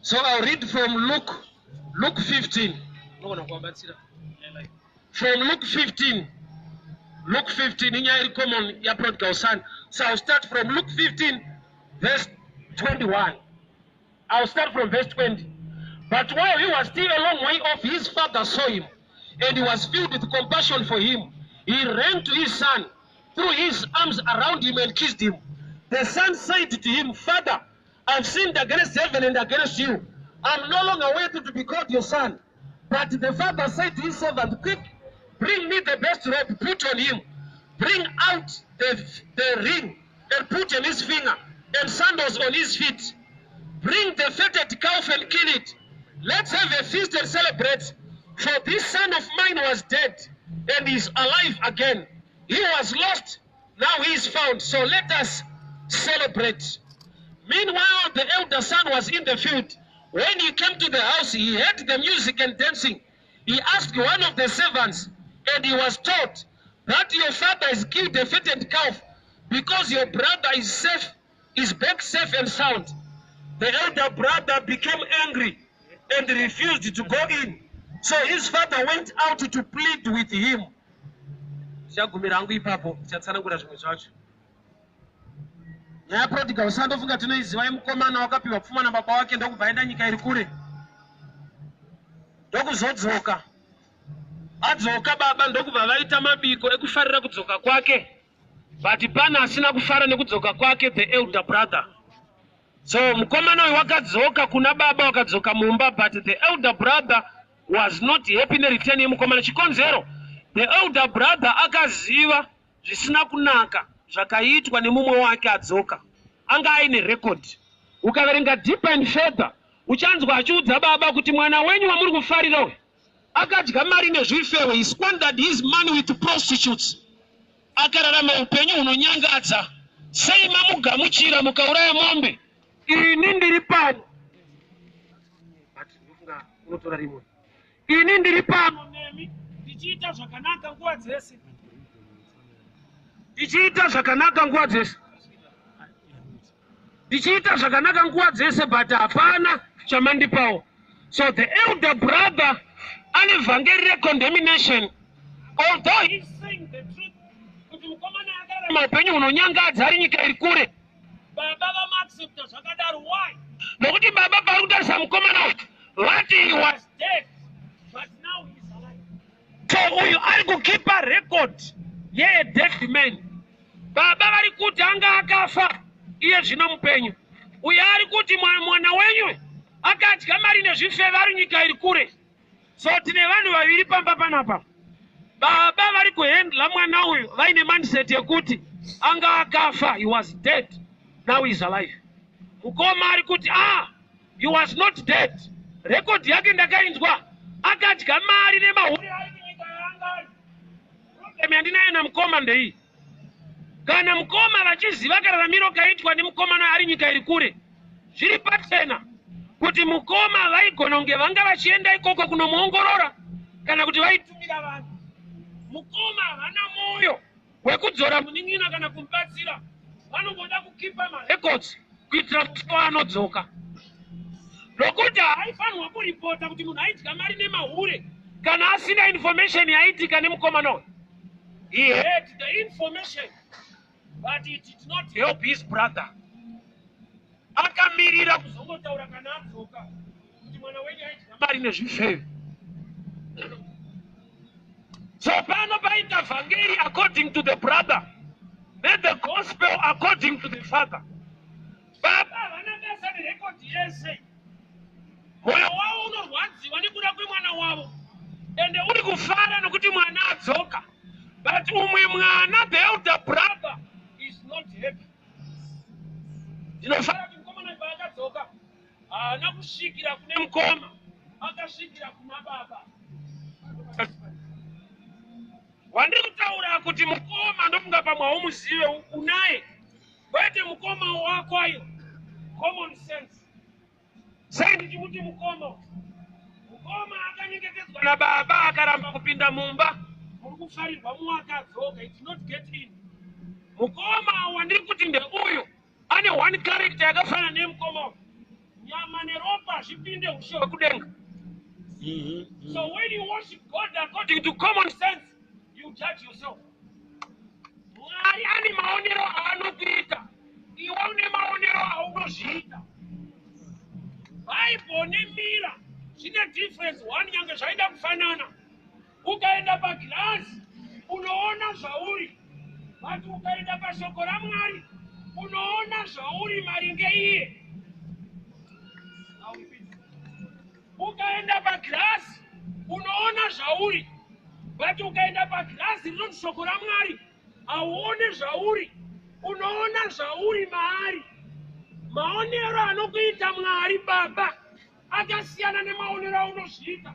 So I'll read from Luke 15. Unogona kuvabatsira. From Luke 15. Luke 15 inyaya iri common yaprodigal son. So I'll start from Luke 15 verse 21. I'll start from verse 20. But while he was still a long way off, his father saw him, and he was filled with compassion for him. He ran to his son, threw his arms around him, and kissed him. The son said to him, "Father, I've sinned against heaven and against you. I'm no longer worthy to be called your son." But the father said to his servant, "Quick, bring me the best robe, put on him. Bring out the ring and put on his finger, and sandals on his feet. Bring the fatted calf and kill it. Let's have a feast and celebrate. For this son of mine was dead and is alive again. He was lost, now he is found. So let us celebrate." Meanwhile, the elder son was in the field. When he came to the house, he heard the music and dancing. He asked one of the servants, and he was told that your father has killed a fattened calf because your brother is back safe and sound. The elder brother became angry and refused to go in. So his father went out to plead with him. Tichagumira hangu ipapo, tichatsanangura zvimwe zvacho. Nyaya yaprodigal son ndofunga tinoiziva, yemukomana wakapiwa pfuma nababa wake, ndokubva aenda nyika iri kure, ndokuzodzoka. Adzoka, baba ndokubva vaita mabiko ekufarira kudzoka kwake, but pane asina kufara nekudzoka kwake, the elder brother. So mukomana uyu wakadzoka kuna baba, wakadzoka mumba, but the elder brother was not happy nereturn yemukomana. Chikonzero, the elder brother akaziva zvisina kunaka zvakaitwa nemumwe wake adzoka. Anga aine record. Ukaverenga deeper and further, uchanzwa achiudza baba kuti mwana wenyu wamuri kufarira uyu akadya mari nezvifewe. He squandered his money with prostitutes, akararama upenyu hunonyangadza. Sei mamugamuchira mukauraya mombe? Ini ndiri pano, but ndofunga unotora rimwe. Ini ndiri pano nemi ndichiita zvakanaka nguva dzese, ndichiita zvakanaka nguva dzese, ndichiita zvakanaka nguva dzese, but hapana chamandipawo. So the elder brother ane vhangeri recondemnation, although he's saying the truth kuti mukomana akararama upenyu hunonyangadza ari nyika iri kure. Baba vamuaccepta zvakadaro. Why? Nokuti baba pari kutarisa mukomana uyu vati he was dead, but now he is alive. So uyu ari kukipa record yeadead man. Baba vari kuti anga akafa, iye zvino mupenyu. Uyo ari kuti mwana wenyu akadya mari nezvifeve ari nyika iri kure. So tine vanhu vaviri pamba panapa. Baba vari kuhandla mwana uyu vaine mindset yekuti anga akafa, he was dead, now he is alive. Mukoma ari kuti, "Ah, he was not dead. Record yake ndakainzwa, akadya mari nemahuri ari kunyika yaanga ari." Problem yandinayo namukoma ndeiyi: kana mukoma vachiziva kararamiro kaitwa nemukomana ari nyika iri kure, zviri pachena kuti mukoma vaigona kunge vanga vachienda ikoko kunomuongorora kana kuti vaitumira vanhu. Mukoma havana mwoyo wekudzora munin'ina kana kumubatsira. Vanongoda kukipa marecords kuitira musi waanodzoka, nokuti haaifanirwa kuripota kuti munhu aidya mari nemahure kana asina information yaitika nemukomana uyu. He had the information, but it did not help his brother. Akamirira kuzongotaura kana adzoka kuti mwana wenyu aidya mari nezvifeve. So pano paita vhangeri according to the brother nethe gospel according to the father. Baba havana basa nerecord yese. Mwoyo wavo unorwadziwa nekuda kwemwana wavo, ende uri kufara nokuti mwana adzoka, but umwe mwana, the elder brother, is not happy. Ndinofara kuti mukomana paakadzoka haana kusvikira kune mukoma, akasvikira kuna baba. Wandiri kutaura kuti mukoma, ndofunga pamwe haumuzive, unaye, kwete mukoma wako ayo. Common sense, sei ndichimuti mukoma? Mukoma akanyengetedzwa nababa akaramba kupinda mumba muri kufarirwa muwakadzoka. He did not get in. Mukoma wandiri kuti ndeuyu ane one character yakafanana nemukoma uyu. Nyama. Nyama neropa hazvipinde ushe hwekudenga. So when you worship God according to common sense, you judge yourself. Mwari ane maonero aanokuita, iwe une maonero aunozviita. Bible nemirror zvine difference one, nyange zvaida kufanana. Ukaenda pagirazi unoona zvauri, but ukaenda pashoko raMwari unoona zvauri maringe iye. I'll repeat. Ukaenda pagirazi unoona zvauri, but ukaenda pagirazi rinoti shoko raMwari hauoni zvauri, unoona zvauri maari. Maonero anokuita Mwari Baba akasiyana nemaonero aunozviita.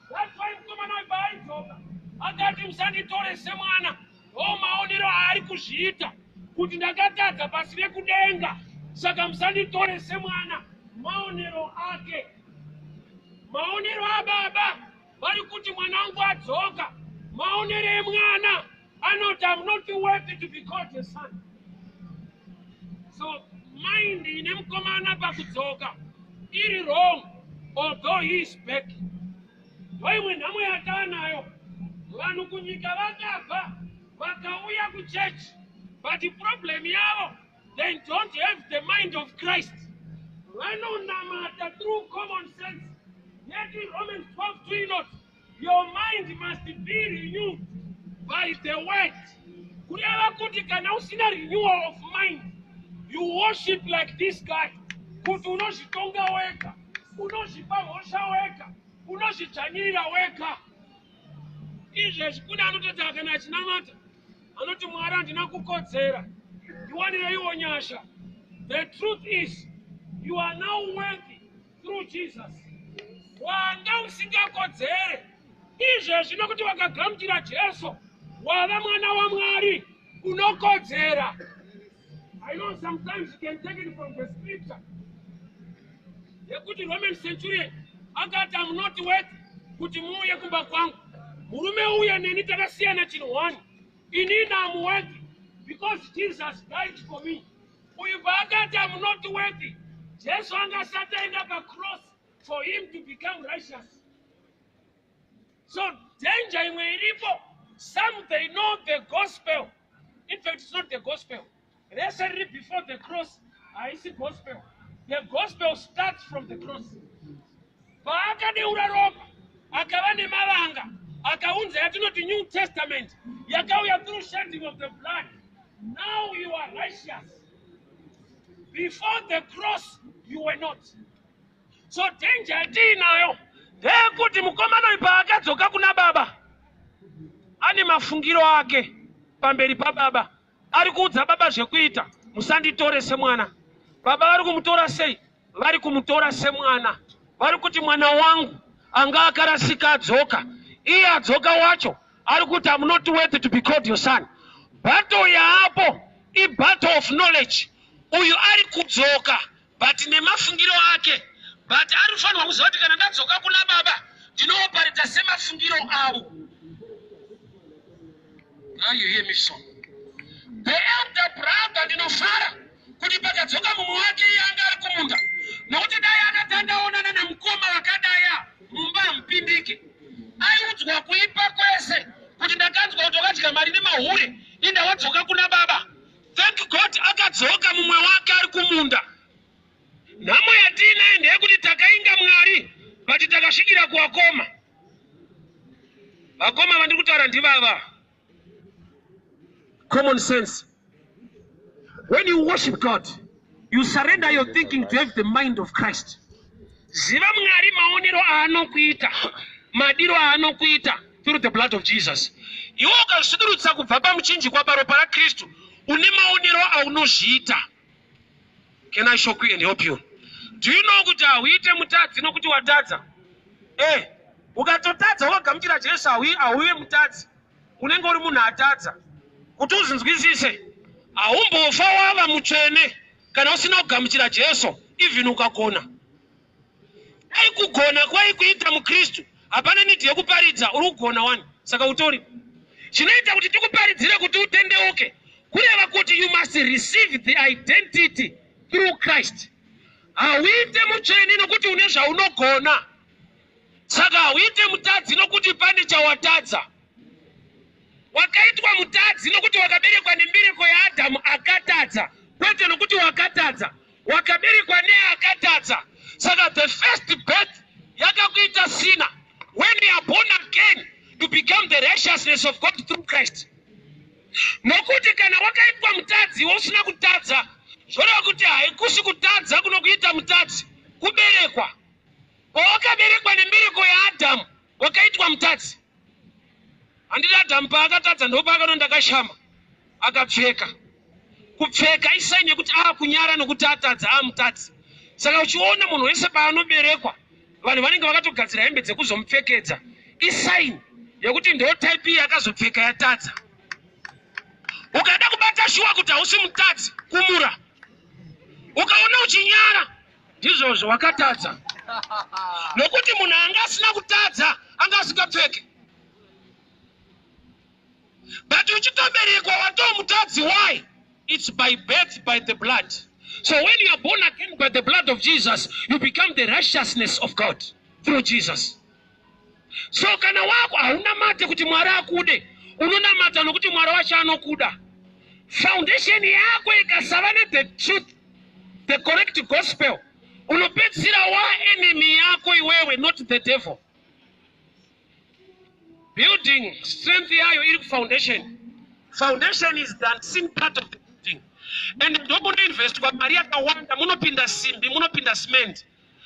That's why mukomana uyu paaidzoka akati, "Musanditore semwana." Ndo maonero aari kuzviita, kuti ndakatadza pasi rekudenga, saka musanditore semwana. Maonero ake. Maonero ababa vari kuti mwana wangu adzoka, maonero emwana anoti, "I'm not worthy to be called a son." So mind ine mukomana pakudzoka iri wrong, although he is back. Ndoimwe nhamo yataanayo. Vanhu kunyika vakabva vakauya kuchechi, but problem yavo, they don't have the mind of Christ. Vanonamata through common sense, yet in Romans 12:2 inoti, "Your mind must be renewed by the word." Kureva kuti kana usina renewal of mind, you worship like this guy, kuti unozvitonga wega, unozvipa mhosva wega, unozvidzvanyirira wega. Izvezvi kune anototi kana achinamata anoti, "Mwari, handina kukodzera, ndiwanireiwo nyasha." The truth is, you are now worthy through Jesus. Wanga usingakodzere. Izvezvi nokuti wakagamuchira Jesu, wava mwana waMwari, unokodzera. I know sometimes you can take it from the scripture yekuti Roman centurion akati, "Am not worthy kuti muuye kumba kwangu." Murume uye neni takasiyana chinhu one. Inini am worthy because Jesus died for me. Uyu paakati, "Am not worthy," Jesu anga asati aenda pacross for him to become righteous. So danger imwe iripo, some, they know the gospel. In fact, it's not the gospel rese riri before the cross, haisi gospel. The gospel starts from the cross. Paakadeura ropa akava nemavanga, akaunza yatinoti New Testament, yakauya through shedding of the blood. Now you are righteous. Before the cross you were not. So danger yatiinayo ndeyekuti mukomana uyu paakadzoka kuna baba, ane mafungiro ake pamberi pababa. Ari kuudza baba zvekuita, "Musanditore semwana." Baba vari kumutora sei? Vari kumutora semwana. Vari kuti, "Mwana wangu anga akarasika adzoka." Iye adzoka wacho ari kuti, "Am not worthy to be called your son." Battle yaapo ibattle of knowledge. Uyu ari kudzoka but nemafungiro ake, but ari kufanirwa kuziva kuti kana ndadzoka kuna baba ndinooparita semafungiro avo. Now you hear me. So the elder brother, ndinofara kuti pakadzoka mumwe wake, iye anga ari kumunda, nokuti dai akati andaonana namukoma vakadaya mumba hamupindike. Aiudzwa kuipa kwese kuti ndakanzwa kuti wakadya mari nemahure, inda wadzoka kuna baba. Thank God akadzoka mumwe wake ari kumunda. Nhamo yatiinayo ndeyekuti takainga Mwari, but takasvikira kuvakoma. Vakoma vandiri kutaura ndivava common sense. When you worship God, you surrender your thinking to have the mind of Christ. Ziva Mwari maonero aanokuita, madiro aanokuita through the blood of Jesus. Iwe ukazvisudurutsa kubva pamuchinjikwa paropa raKristu, une maonero aunozviita. Can I shock you and help you? Do you know kuti hauite mutadzi nokuti watadza? Ukatotadza ukagamuchira Jesu, hauve mutadzi, unenge uri munhu atadza. Kuti uzinzwisise, haumbofa wava mutsvene kana usina kugamuchira Jesu. Even ukagona, dai kugona kwaikuita mukristu, hapana need yekuparidza. Uri kugona wani, saka utori chinoita kuti tikuparidzire kuti utendeuke. Kureva kuti you must receive the identity through Christ. Hauite mutsvene nokuti une zvaunogona. Saka hauite mutadzi nokuti pane chawatadza. Wakaitwa mutadzi nokuti wakaberekwa nembereko yaAdhamu akatadza, kwete nokuti wakatadza. Wakaberekwa neakatadza. Saka the first birth yakakuita sinner. When you are born again, you become the righteousness of God through Christ. Nokuti kana wakaitwa mutadzi iwe usina kutadza, zvoreva kuti haikusi kutadza kunokuita mutadzi, kuberekwa. Pawakaberekwa nembereko yaAdhamu, wakaitwa mutadzi. Handiti Adhamu paakatadza ndopaakanoti ndakashama, akapfeka. Kupfeka isaini yekuti akunyara nokuti atadza, amutadzi. Saka uchiona munhu wese paanoberekwa, vanhu vanenge vakatogadzira hembe dzekuzomupfekedza. Isaini yekuti ndo type iyi akazopfeka yatadza. Ukada kubata shuwa kuti hausi mutadzi, kumura. Ukaona uchinyara, ndizvozvo wakatadza. Nokuti munhu anga asina kutadza, anga asingapfeke. But uchitoberekwa watoo mutadzi. Why? It's by birth, by the blood. So when you are born again by the blood of Jesus, you become the righteousness of God through Jesus. So kana wako haunamate kuti Mwari akude, unonamata nokuti Mwari wacho anokuda. Foundation yako ikasava nethe truth, the correct gospel, unopedzisira wa enemy yako iwewe, not the devil. Building strength yayo iri kufoundation. Foundation is the unseen part of the building, and ndomunoinvestwa mari yakawanda, munopinda simbi, munopinda cement.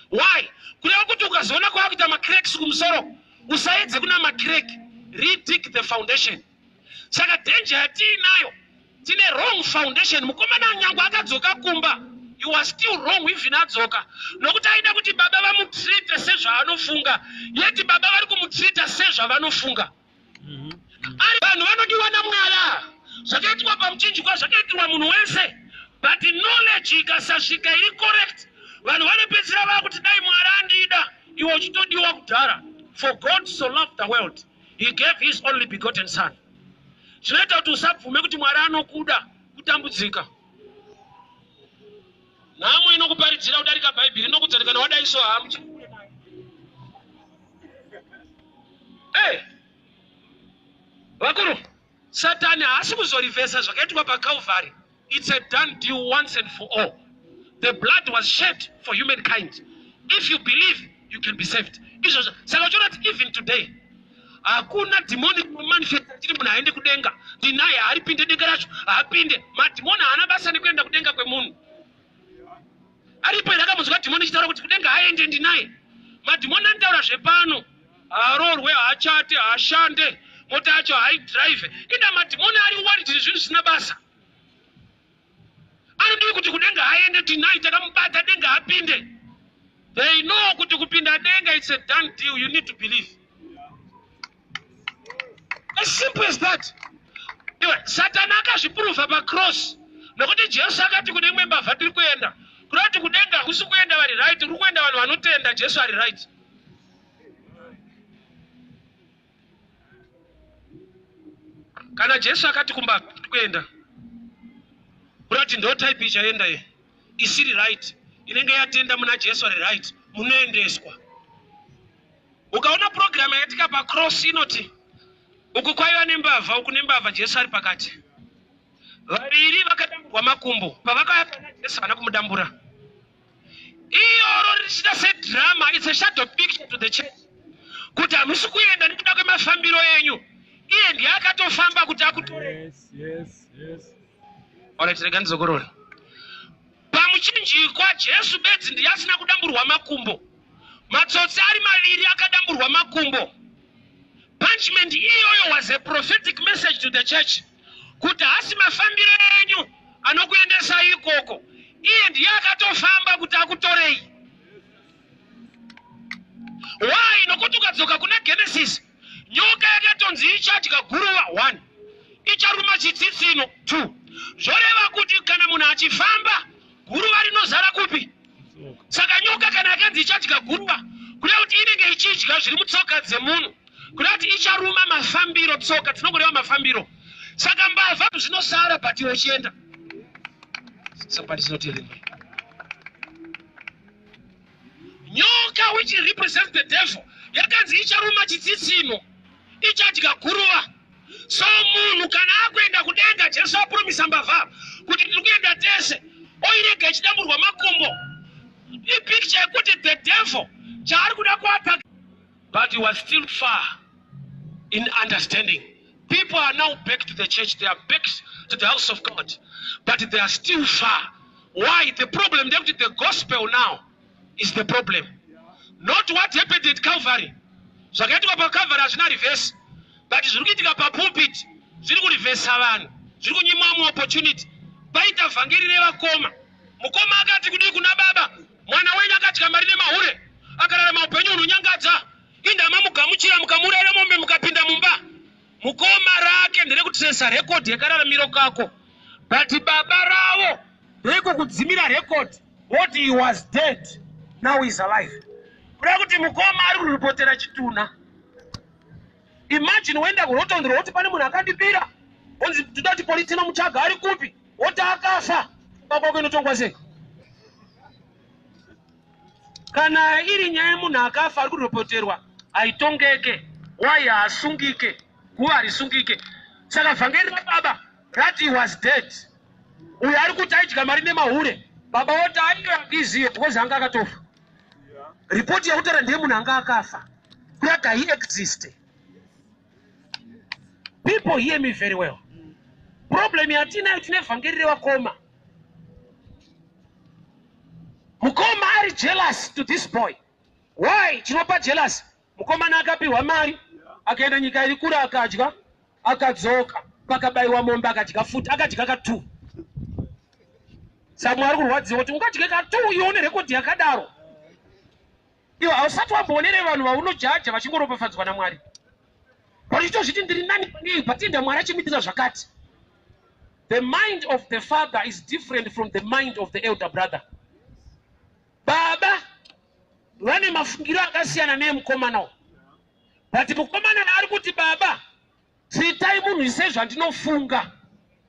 Why? Kureva kuti ukazoona kwakuita macracks kumusoro, usaedze kuna macrack, redig the foundation. Saka danger yatiinayo, tine wrong foundation. Mukomana nyangwe akadzoka kumba, you are still wrong even adzoka, nokuti aida kuti baba vamutreate sezvaanofunga, yeti baba vari kumutreata sezvavanofunga. Ari vanhu vanodiwa naMwari. Zvakaitwa pamuchinjikwa zvakaitirwa munhu wese, but knowledge ikasasvika iri correct, vanhu vanopedzisira vakuti dai Mwari andida, iwe uchitodiwa kudhara. For God so loved the world, he gave his only begotten son. Zvinoita kuti usabvume kuti Mwari anokuda kutambudzika. Nhamo inokuparidzira kudarika Bhaibheri, inokudza kuti kana wadai so hamuchi. Hey, vakuru, Satani haasi kuzorivhesa zvakaitwa paCalvary. It's a done deal once and for all. The blood was shed for humankind. If you believe, you can be saved. Izvozvo saka uchiona kuti even today hakuna dhimoni rinomanifesta chiri munhu aende kudenga. Ndinaye haaripinde denga racho, haapinde. Madhimoni haana basa nekuenda kudenga kwemunhu. Aripo here akamunzwa dhimoni ichitaura kuti kudenga haende ndinaye? Madhimoni anotaura zvepano, haaroorwe, haachate, haashande, mota yacho haidrive. Inda madhimoni ari worried nezvinhu zvisina basa. Anodii kuti kudenga haende tonight, takamubata denga hapinde. They know kuti kupinda denga, it's a done deal, you need to believe. As simple as that. Iwe, Satani akazviprova pacross, nokuti Jesu akati kune imwe mbavha tiri kuenda. Kureva kuti kudenga hakusi kuenda vari right, kuri kuenda vanhu vanotenda Jesu ari right. Kana Jesu akati kumbavha tiri kuenda, kureva kuti ndo type ichaenda ye isiri right, inenge yatenda muna Jesu ari right, munoendeswa. Ukaona program yaitika pacross inoti uku kwaiva nembavha, uku nembavha, Jesu ari pakati. Vaviri vakadamburwa makumbo, pavakauya pana Jesu havana kumudambura. Iyoro richiita sedrama, it's a shadow picture to the church kuti hamusi kuenda nekuda kwemafambiro enyu, iye ndiye akatofamba kuti akutorei. Yes. Alright, rega ndizokorore. Pamuchinjikwa Jesu bedzi ndiye asina kudamburwa makumbo. Matsotsi ari maviri akadamburwa makumbo. Punishment iyoyo was a prophetic message to the church kuti hasi mafambiro enyu anokuendesai ikoko, iye ndiye akatofamba kuti akutorei. Why? Nokuti ukadzoka kuna Genesis, nyoka yakatonzi ichadya guruva 1, icharuma chitsitsino 2. Zvoreva kuti kana munhu achifamba, guruva rinozara kupi? Saka nyoka kana yakanzi ichadya guruva, kureva kuti inenge ichidya zviri mutsoka dzemunhu, kureva kuti icharuma mafambiro. Tsoka dzinongoreva mafambiro. Saka mbavha zvinosara, but iwe uchienda. Somebody is not hearing me. which represents the devil, yakanzi icharuma chitsitsino, ichadya guruva. So munhu kana akuenda kudenga, Jesu apromisa mbavha kuti tiri kuenda tese, oirega ichidamburwa makumbo. Ipicture yekuti the devil chaari kuda kuattack, but he was still far in understanding. People are now back to the church, they are back to the house of God, but they are still far. Why? The problem ndekuti the gospel now is the problem, not what happened at Calvary. Zvakaitika paCalvary hazvina reverse, but zviri kuitika papulpit zviri kurivhesa vanhu, zviri kunyima vamwe opportunity. Paita vhangeri revakoma. Mukoma akati kudii kuna baba? Mwana wenyu akadya mari nemahure, akararama upenyu hunonyangadza, indama mugamuchira, mukamurayira mombe, mukapinda mumba. Mukoma rake nderekutresa record yekararamiro kako, but baba ravo nderekukudzimira record. What? He was dead, now is alive. Kuda kuti mukoma ari kuripotera chitunha. Imagine woenda kurotondoro, woti pane munhu akandibira, onzi toda kuti polisi inomutsvaga, ari kupi? Woti akafa. Kwako inotongwa sei kana iri nyaya yemunhu akafa ari kuripoterwa? Haitongeke. Why? Haasungike, guva harisungike. Saka vhangeri rababa rati he was dead. Uyo ari kuti aidya mari nemahure, baba woti aiyo because anga akatofa. Ripoti yakutaura ndeye munhu anga akafa, kurati haiexist. People, hear me very well. Problem yatinayo, tine vhangeri revakoma. Mukoma ari jealous to this boy. Why? Chinopa jealous, mukomana akapiwa mari, akaenda nyika iri kure, akadya, akadzoka, pakabayiwa mombe, akadya futi, akadya ka2. Saka mwari kurwadziwa kuti ungadye ka2 iwe une record yakadaro. Iwe hausati wamboonere vanhu vaunojaja vachingoropafadzwa naMwari, vachitozviti ndiri nani panei, patinda Mwari achimitira zvakati. The mind of the father is different from the mind of the elder brother. Baba vane mafungiro akasiyana neemukomana uyu, but mukomana ari kuti, "Baba, zitai munhu sezvandinofunga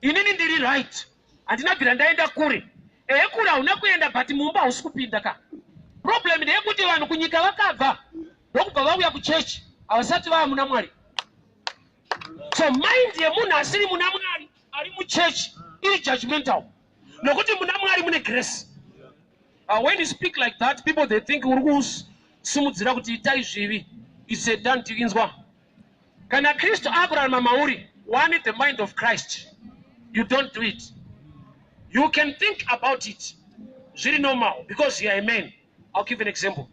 inini, ndiri right, handina bvira ndaenda kure." Ehe, kure hauna kuenda, but mumba hausi kupinda ka. Problem ndeyekuti vanhu kunyika vakabva, ndokubva vauya kuchechi, havasati vava muna Mwari. So mind yemunhu asiri muna Mwari ari muchechi iri judgmental, nokuti muna Mwari mune grace. When you speak like that, people, they think uri kusimudzira kuti itai zvivi. It's a done. Inzwa, kana Kristu akurarama mauri, one, the mind of Christ, you don't do it. You can think about it, zviri normal, because you are a man. I'll give an example.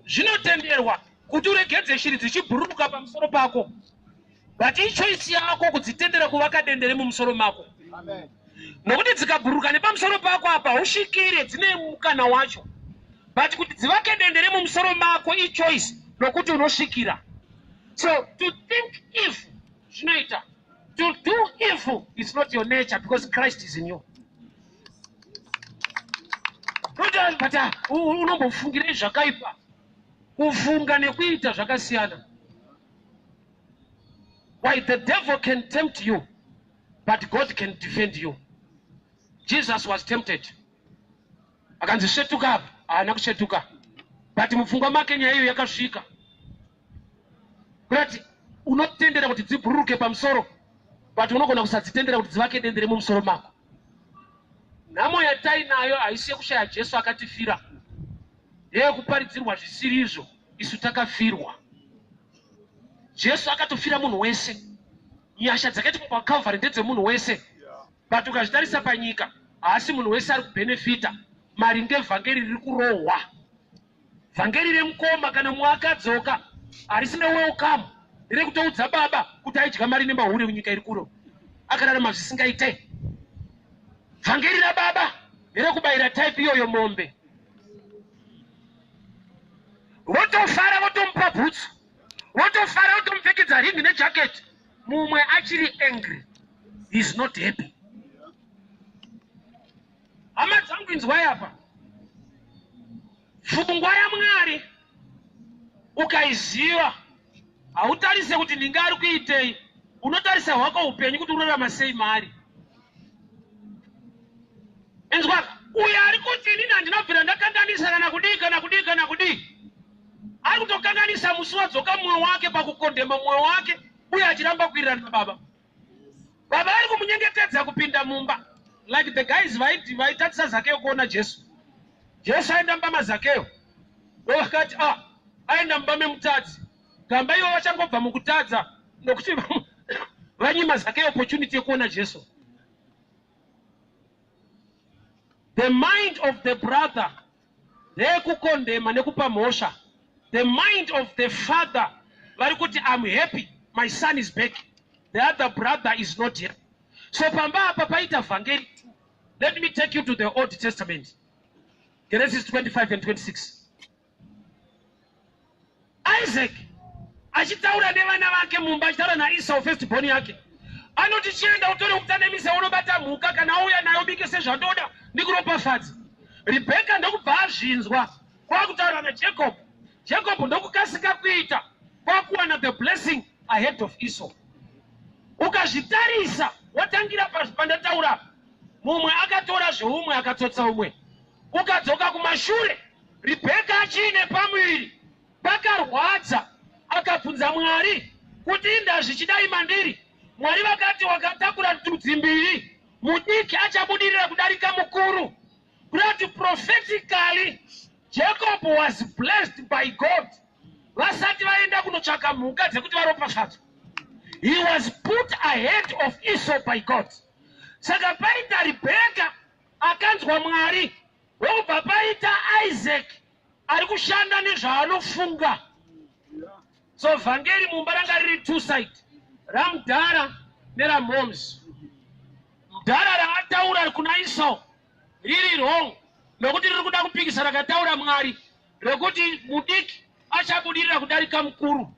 Zvinotenderwa kuti uregedze shiri dzichibhururuka pamusoro pako, but ichoice yako kudzitendera kuvaka dendere mumusoro mako, nokuti dzikabhururuka nepamusoro pako apa hausvikire, dzine mukana wacho, but kuti dzivake dendere mumusoro mako ichoice, nokuti unosvikira. So to think if zvinoita, to do evil is not your nature, because Christ is in you. But unombofungirei zvakaipa? Kufunga nekuita zvakasiyana. Why? The devil can tempt you, but God can defend you. Jesus was tempted, akanzi svetuka apa, haana kusvetuka, but mupfungwa make nyaya iyo yakasvika. Kurati unotendera kuti dzibhururuke pamusoro, but unogona kusadzitendera kuti dzivake dendere mumusoro mako. Nhamo yatainayo haisi yekushaya Jesu akatifira, ndeyekuparidzirwa zvisiri izvo. Isu takafirwa. Jesu akatofira munhu wese. Nyasha dzakaitika paCalvary ndedzemunhu wese, but ukazvitarisa panyika, haasi munhu wese ari kubhenefita maringe vhangeri riri kurohwa. Vhangeri remukoma, kana mumwe akadzoka, harisina welcome, rekutoudza baba kuti aidya mari nemahure kunyika iri kuro, akararama zvisingaite. Vhangeri rababa nderekubayira type iyoyo mombe, votofara, votomupa bhutsu, votofara, votomupfekedza ringi nejaketi. Mumwe achiri angry, is not happy. Hama dzangu, inzwai apa. Pfungwa yaMwari ukaiziva, hautarise kuti ndinge ari kuitei, unotarisa hwako upenyu kuti urarama sei mari. Inzwa, uyo ari kuti inini handinobvira ndakanganisa kana kudii, kana kudii, kana kudii. kutokanganisa musi wadzoka mwoyo wake pakukondema mwoyo wake uye achiramba kuwirirana nababa. Baba vari kumunyengetedza kupinda mumba like the guys vaitatisa Zakeyo kuona Jesu. Jesu aenda mumba maZakeyo, vakati ah, aenda mumba memutadzi. Gamba ivo vachangobva mukutadza nokuti vanyima Zakeyo opportunity yekuona Jesu. The mind of the brother ndeyekukondema nekupa mhosva. The mind of the father vari kuti, "I'm happy my son is back." The other brother is not here. So pamba apa paita vhangeri. Let me take you to the Old Testament, Genesis 25 and 26. Isaac achitaura nevana vake mumba, achitaura naEsau, first born yake, anoti, "Chienda utore uta nemise, unobata mhuka. Kana auya nayo, bike sezvandoda, ndikuropafadza." Rebheka ndokubva azvinzwa, kwakutaura naJacob. Jacob ndokukasika kuita, kwakuwana the blessing ahead of Esau. Ukazvitarisa, watangira pandataura, mumwe akatora zveumwe, akatsotsa umwe. Ukadzoka kumashure, Rebheka achiine pamuviri pakarwadza, akabvunza Mwari kuti, "Inda zvichidai mandiri?" Mwari vakati, "Wakatakura ndudzi mbiri, mudiki achabudirira kudarika mukuru." Kurati prophetically Jacob was blessed by God vasati vaenda kunotsvaka mhuka dzekuti varopafadzwa. He was put ahead of Esau by God. Saka paita Rebheka akanzwa Mwari, wobva paita Isaac ari kushanda nezvaanofunga. So vhangeri mumba ranga riri two side, ramudhara neramoms. Mudhara raataura kuna Esau riri wrong, nokuti riri kuda kupikisa rakataura Mwari rekuti mudiki achabudirira kudarika mukuru.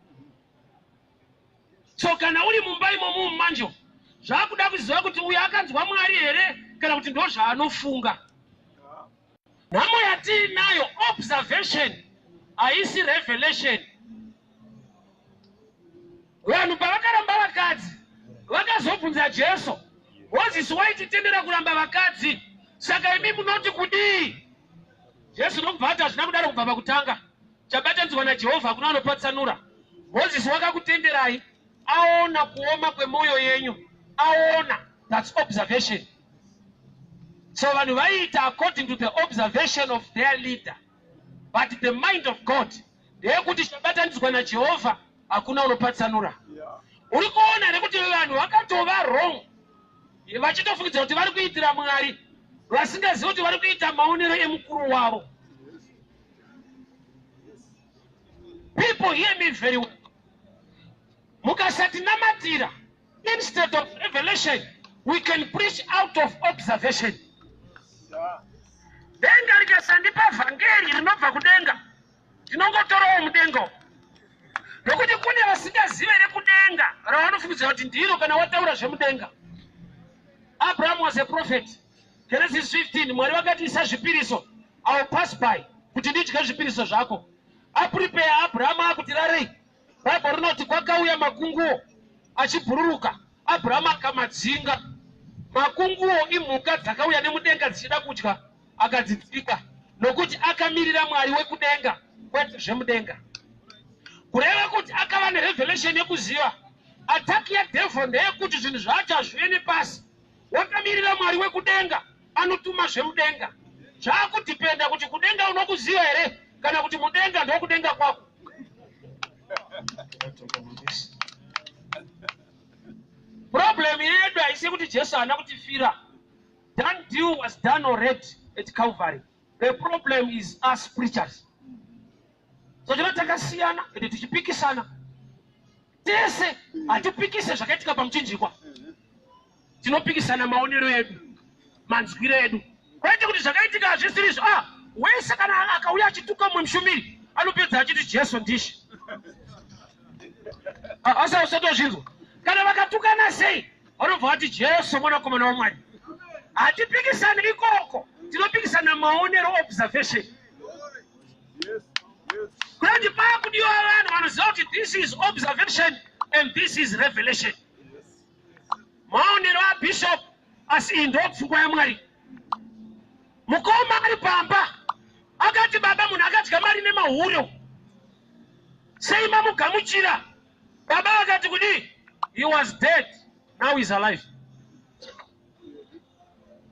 So kana uri mumba imomu manjo, zvakuda kuziva kuti uyu akanzwa Mwari here kana kuti ndo zvaanofunga. Nhamo yatiinayo, observation haisi revelation. Vanhu pavakaramba vakadzi, vakazobvunza Jesu, "Mozisi waititendera kuramba vakadzi, saka imi munoti kudii?" Jesu nokubva ati, "Hazvina kudaro kubva pakutanga. Chabatanidzwa naJehovha hakuna anopatsanura. Mozisi wakakutenderai aona kuoma kwemwoyo yenyu." Aona, that's observation. So vanhu vaiita according to the observation of their leader, but the mind of God ndeyekuti chabatanidzwa naJehovha hakuna unopatsanura. Uri kuona nekuti vanhu vakatova wrong, vachitofungidzira kuti vari kuitira Mwari, vasingazivi kuti vari kuita maonero emukuru wavo. People, hear me very well. Mukasatinamatira, instead of revelation we can preach out of observation. Denga rikasandipa vhangeri rinobva kudenga, tinongotorawo mudenga, nokuti kune vasingazive rekudenga ravanofungidzira kuti ndiro. Kana wataura zvemudenga, Abraham was a prophet. Genesis 15, Mwari vakati, "Isa zvipiriso, I will pass by kuti ndidye zvipiriso zvako." Aprepare Abrahamu akuti rarei, Bhaibheri rinoti kwakauya makunguo achibhururuka, Abrahamu akamadzinga. Makunguo imhuka dzakauya nemudenga dzichida kudya, akadzidzinga nokuti akamirira Mwari wekudenga, kwete zvemudenga. Kureva kuti akava nerevelation yekuziva attack yadevil ndeyekuti zvinhu zvacho hazvive nepasi. Wakamirira Mwari wekudenga, anotuma zvemudenga. Zvakudhipenda kuti kudenga unokuziva here kana kuti mudenga ndokudenga kwako. Problem yedu haisi kuti Jesu haana kutifira. Done deal was done already at Calvary. The problem is us preachers. So chino takasiyana ende tichipikisana tese. Hatipikise zvakaitika pamuchinjikwa, tinopikisana maonero edu, manzwiro edu, kwete kuti zvakaitika hazvisirizvo. Ah, wese kana akauya achituka mumwe mushumiri, anopedza achiti, "Jesu ndishe." Ah, asi usatozvinzwa kana vakatukana sei, vanobva vati, "Jesu mwanakomana waMwari." Hatipikisani ikoko, tinopikisana maonero, observation. Kunoti paakudiwa vanhu vanoziva kuti this is observation and this is revelation. Maonero abishop, asi iyi ndo pfungwa yaMwari. Mukoma ari pamba akati, "Baba, munhu akadya mari nemahuro." Sei mamugamuchira? Baba vakati kudii? He was dead, now is alive.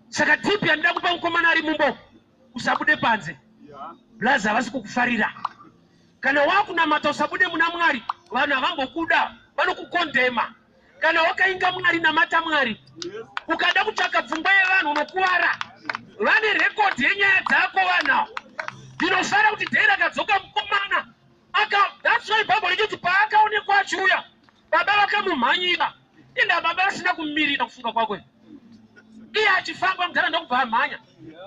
Saka tip yandida kupa mukomana ari mumbo, usabude panze. Blazi havasi kukufarira. Kana wakunamata usabude muna Mwari, vanhu havambokuda, vanokukondema. Kana wakainga Mwari, namata Mwari. Ukada kutsvaka pfungwa yevanhu unokuvara. Vane rekodhi yenyaya dzako vanhu. Ndinofara kuti dhei rakadzoka mukomana aka, that's why Bible richiti paakaonekwa achiuya baba vakamumhanyira. Inda baba vasina kumirira kufunga kwakwe, iye achifamba mudhara ndokubva amhanya.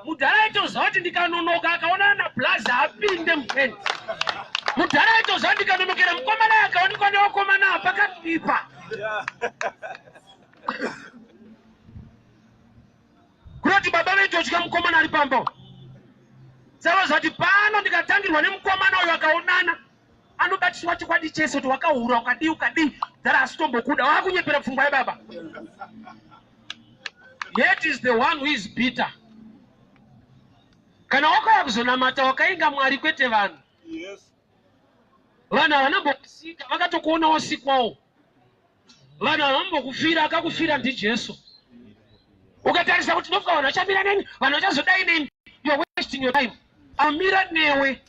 Mudhara aitoziva kuti ndikanonoka akaonana nablaza apinde muteni. Mudhara aitoziva ndikanonokera mukomana akaonekwa nevakomana pakaipa. Kunoti baba vaitotya mukomana ari pamba, saka zvati pano ndikatangirwa nemukomana uyu akaonana anobatiswa chokwadi chese kuti wakahura, ukadii ukadii, dhara asitombokuda, wakunyepera pfungwa yababa. Yet is the one who is bitter. Kana wakauya kuzonamata wakainga Mwari, kwete vanhu. Vanhu havana mbosika vakatokuona wasikwawo. Vanhu havambokufira, akakufira ndiJesu. Ukatarisa kuti ndofuka vanhu vachamira neni, vanhu vachazodai neni, you are wasting your time. Amira newe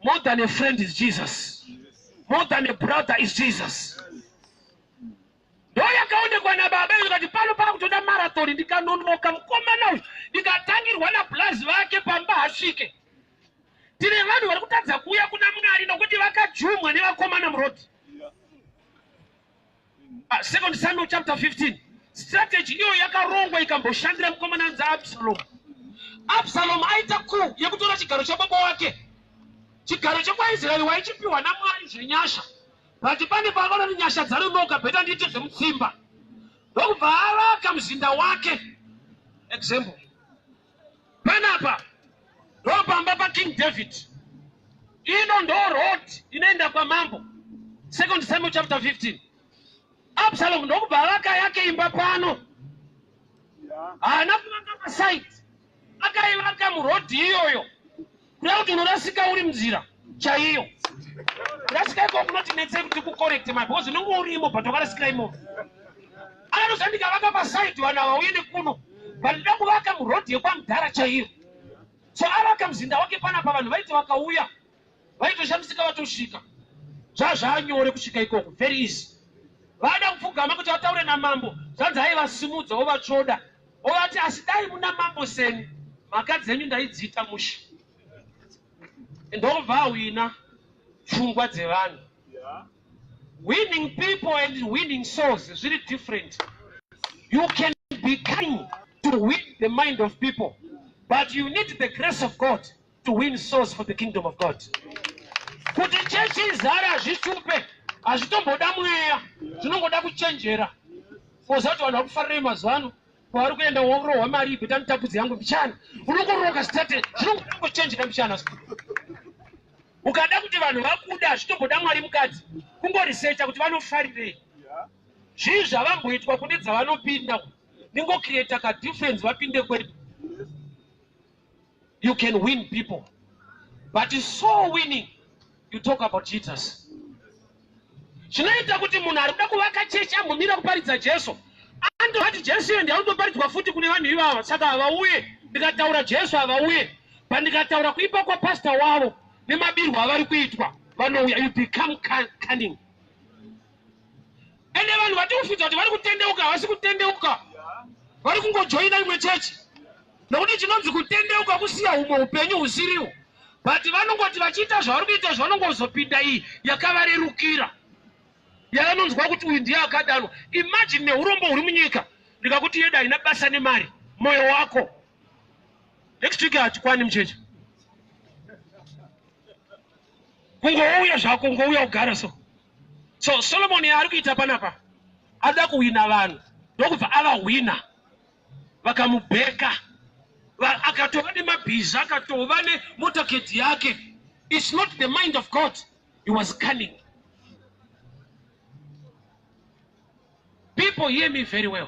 more than a friend is Jesus, more than a brother is Jesus. Ndo yakaonekwa nababa iyo kati pano pakutoda marathon. Ndikanonoka mukomana uyu ndikatangirwa nablazi vake pamba hasvike. Tine vanhu vari kutadza kuuya kuna Mwari nokuti vakajumwa nevakomana murodhi. Second Samuel chapter 15, strategy iyo yakarongwa ikamboshandira mukomana anzi Absalom. Absalom aita coup yekutora chigaro chababa wake. Chigaro chekwaIsraeri waichipiwa naMwari zvenyasha, but pane paakaona kuti nyasha dzanonoka, better ndiite zvemutsimba, ndokubva avaka muzinda wake. Example, panapa ndo pamba paKing David, ino ndo road inoenda kwamambo. Second Samuel chapter 15, Absalom ndokubva avaka yake imba pano. Haana kuvaka paside, akaivaka murodhi iyoyo, kuda kuti unorasika uri munzira chaiyo. Kurasika iko kunoti netsei kuti kucorrect ma, because unenge urimo but wakarasika imomo. Akatoziva ndikavaka paside vanhu ava uye nekuno, but ndida kuvaka murodhi yekwamudhara chaiyo. So avaka muzinda wake panapa, vanhu vaiti vakauya vaitoshamisika vatosvika, zvazvanyore kusvika ikoko, very easy. Vada kupfugama kuti vataure namambo, zvanzi aivasimudza ovatsvoda ovati, "Asi dai muna mambo seni, mhaka dzenyu ndaidziita mushe." Ndobva ahwina pfungwa dzevanhu. Winning people and winning souls zviri different. You can be cunning to win the mind of people, but you need the grace of God to win souls for the kingdom of God. Kuti chechi izare hazvitupe, hazvitomboda mweya, zvinongoda kuchenjera koza kuti vanhu vakufarirei mazuva ano. Kwavari kuenda worohwa mari, ikuita mitapudzi yangu mbichana, unongoroka strategy, zvinongoda kungochenjera mbichana. Ukada kuti vanhu vakuda, hazvitomboda Mwari mukadzi, kungorisecha kuti vanofarirei, zvii zvavamboitwa kune dzavanopinda, ningocreata kadifference vapinde kwedu. You can win people, but soul winning, you talk about Jesus. Zvinoita kuti munhu ari kuda kuvaka chechi ambomira kuparidza Jesu, andovati Jesu iyo ndianotoparidzwa futi kune vanhu ivava, saka havauye. Ndikataura Jesu havauye, pandikataura kuipa kwapasta wavo nemabirwo avari kuitwa vanouya. You become cunning. Ende vanhu vatikufunza kuti vari kutendeuka havasi kutendeuka, vari kungojoina imwe chechi, nokuti chinonzi kutendeuka kusiya humwe upenyu husiriwo, but vanongoti vachiita zvavari kuita zvanongozopinda iyi yakavarerukira, yavanonzwa kuti uyu ndiye akadanwa. Imagine neurombo huri munyika, ndikakuti yedu haina basa nemari, mwoyo wako, next week hatikwani muchechi. Kungouya zvako, kungouya kugara. So Solomoni yaari kuita panapa, ada kuhwina vanhu, ndokubva avahwina, vakamubheka. Akatova nemabhiza, akatova nemotorcade yake. It's not the mind of God, he was cunning. People, hear me very well.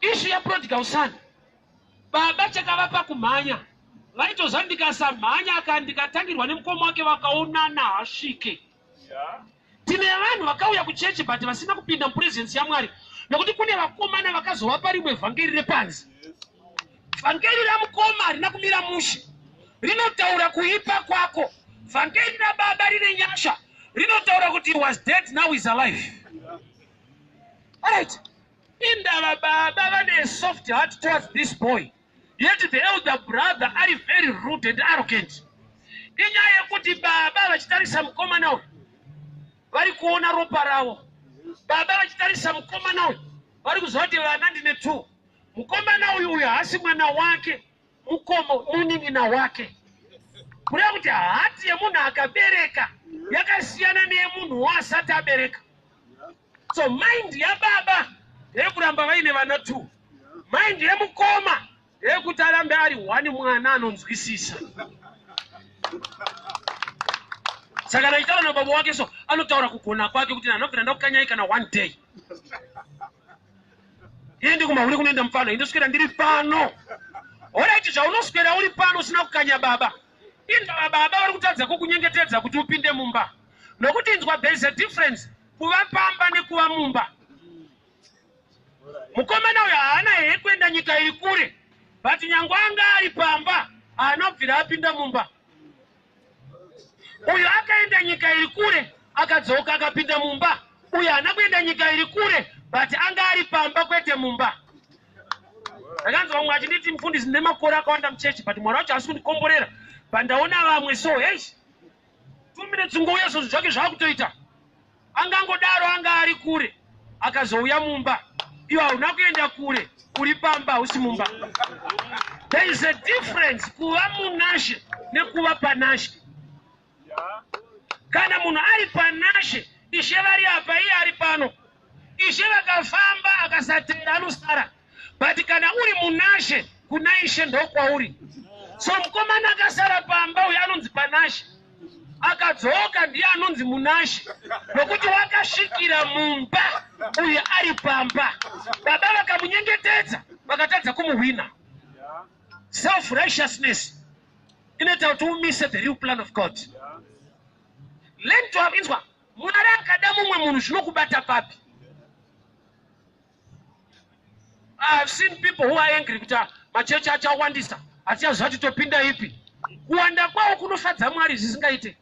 Issue yaprodigal son, baba chakavapa kumhanya. Vaitoziva ndikasamhanya aka ndikatangirwa nemukoma wake vakaonana hasvike. Tine vanhu vakauya kuchechi but vasina kupinda mupresence yaMwari nekuti kune vakomana vakazovapa rimwe vhangeri repanze. Vhangeri ramukoma harina kumira mushe, rinotaura kuipa kwako. Vhangeri rababa rine nyasha, rinotaura kuti he was dead, now is alive. Alright, indava baba vane soft heart towards this boy, yet the elder brother ari very rude and arrogant. Inyaya yekuti baba vachitarisa mukomana uyu vari kuona ropa ravo. Baba vachitarisa mukomana uyu vari kuziva kuti vana ndine two. Mukomana uyu uyu haasi mwana wake, mukoma munin'ina wake. Kureva kuti hati yemunhu akabereka yakasiyana neyemunhu waasati abereka. So mind yababa ndeyekuramba vaine vana two. Mind yemukoma ndeyekuti arambe ari one mwana anonzwisisa. Saka kana achitaura nababa wake so anotaura kugona kwake kuti anobvira ndakukanyai kana one day. Iye ndikumahure kunoenda mupfana, indoswera ndiri pano. Horaiti, zvaunoswera uri pano usina kukanya baba. Indava baba vari kutadza kukunyengetedza kuti upinde mumba. Nokuti inzwa, there is a difference kuva pamba nekuva mumba. Mukomana uyu haana here kuenda nyika iri kure, but nyangwe anga ari pamba haana kubvira apinda mumba. Uyu akaenda nyika iri kure akadzoka akapinda mumba. Uyu haana kuenda nyika iri kure but anga ari pamba kwete mumba. Ndakanzwa vamwe vachinditi mufundisi ndine makore akawanda muchechi but Mwari wacho haasi kundikomborera, but ndaona vamwe so hey, 2 minutes ngouya so zvake zvakutoita. Angangodaro anga ari kure akazouya mumba. Iwe hauna kuenda kure, uri pamba hausi mumba. There is a difference kuva munashe nekuva panashe. Kana munhu ari panashe, Ishe vari apa, iye ari pano. Ishe vakafamba akasatenda anosara. But kana uri munashe, kuna Ishe ndokwauri. So mukomana akasara pamba uyu anonzi panashe, akadzoka ndiye anonzi munashe nokuti wakasvikira mumba uyu ari pamba. Baba vakamunyengetedza vakatadza kumuhwina. Self righteousness inoita kuti umise the real plan of God. Learn to have, inzwa, Mwari akada mumwe munhu zvinokubata papi? I have seen people who are angry kuti machechi achawandisa, hatichaziva kuti topinda ipi. Kuwanda kwawo kunofadza Mwari zvisingaite.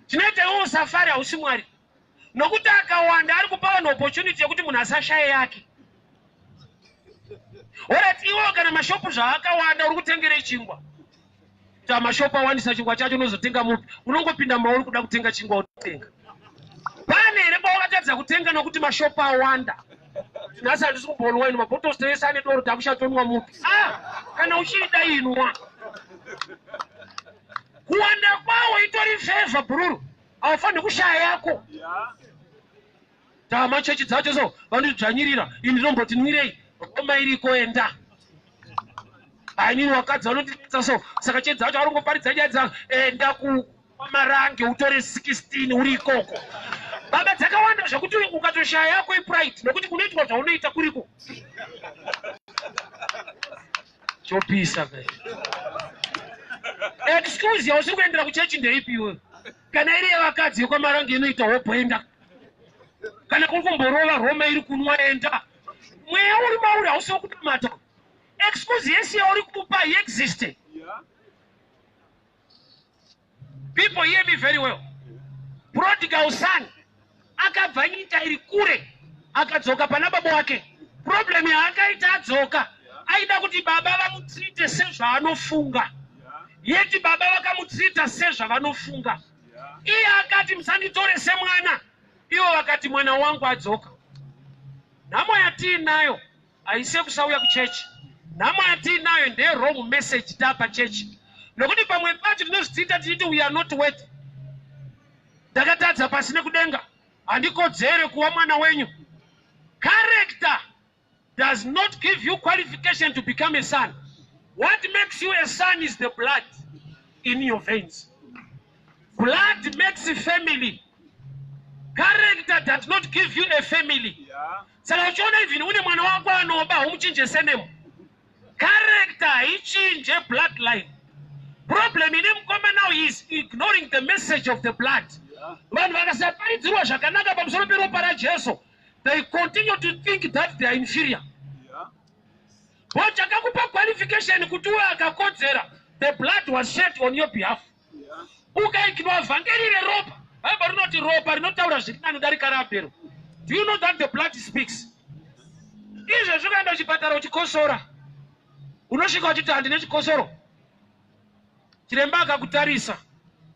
Chinoita iwe usafari hausi Mwari, nokuti akawanda ari kupa vanhu opportunity yekuti munhu asashaye yake. Alright, iwewo kana mashopu zvaakawanda uri kutengerei chingwa? Ta mashopu awandisa, chingwa chacho unozotenga mupi? Unongopinda mauri kuda kutenga chingwa wotenga. Pane here pawakatadza kutenga nokuti mashopu awanda? Nhasi handisi kumbonwa ino mabhotos tese ane doro, takushatonwa mupi? Ah, kana uchiida inwa. Kuwanda kwawo itori favor, bhururu. Haufaniri kushaya yako. Tama chechi dzacho so vanodzvanyirira, ini ndinomboti nwirei Roma iriko, enda. Ainini wakadzi vanondinetsa so saka chechi dzacho varongoparidza nyaya dzangu, enda kumarange utore 16 uri ikoko. Baba dzakawanda zvekuti ukatoshaya yako ipride, nokuti kunoitwa zvaunoita kuriko chopisa. Excuse yausiri kuendera kuchechi ndeipi iwewe? Kana iri yevakadzi yekwamarange inoita wopoenda, kana kuri kumborova Roma iri kunwa, enda. Mweya uri mauri hausi wekutamata. Excuse yese yauri kupa haiexiste. People, hear me very well. Prodigal son akabva nyika iri kure akadzoka pana baba wake. Problem yaakaita adzoka, aida kuti baba vamutreate sezvaanofunga, yeti baba vakamutreata sezvavanofunga. Iye akati, "Musanditore semwana." Ivo vakati, "Mwana wangu adzoka." Nhamo yatiinayo haisi yekusauya kuchechi. Nhamo yatiinayo ndeye wrong message tapa chechi, nokuti pamwe pacho tinozvidziita tichiti we are not worthy. Ndakatadza pasi nekudenga, handikodzere kuva mwana wenyu. Character does not give you qualification to become a son. What makes you a son is the blood in your veins. Blood makes a family. Character does not give you a family. Saka uchiona even une mwana wako anoba, humuchinje surname. Character haichinje bloodline. Problem ine mukoma now is ignoring the message of the blood. Vanhu vakasaparidzirwa zvakanaka pamusoro peropa raJesu, they continue to think that they are inferior. But chakakupa qualification kuti uwe akakodzera, the blood was shed on your behalf. Ukaignora vhangeri reropa, Bible rinoti ropa rinotaura zviri nani kudarika raAbhero. Do you know that the blood speaks? Izvezvi ukaenda kuchipatara uchikosora, unosvika uchiti handine chikosoro. Chiremba akakutarisa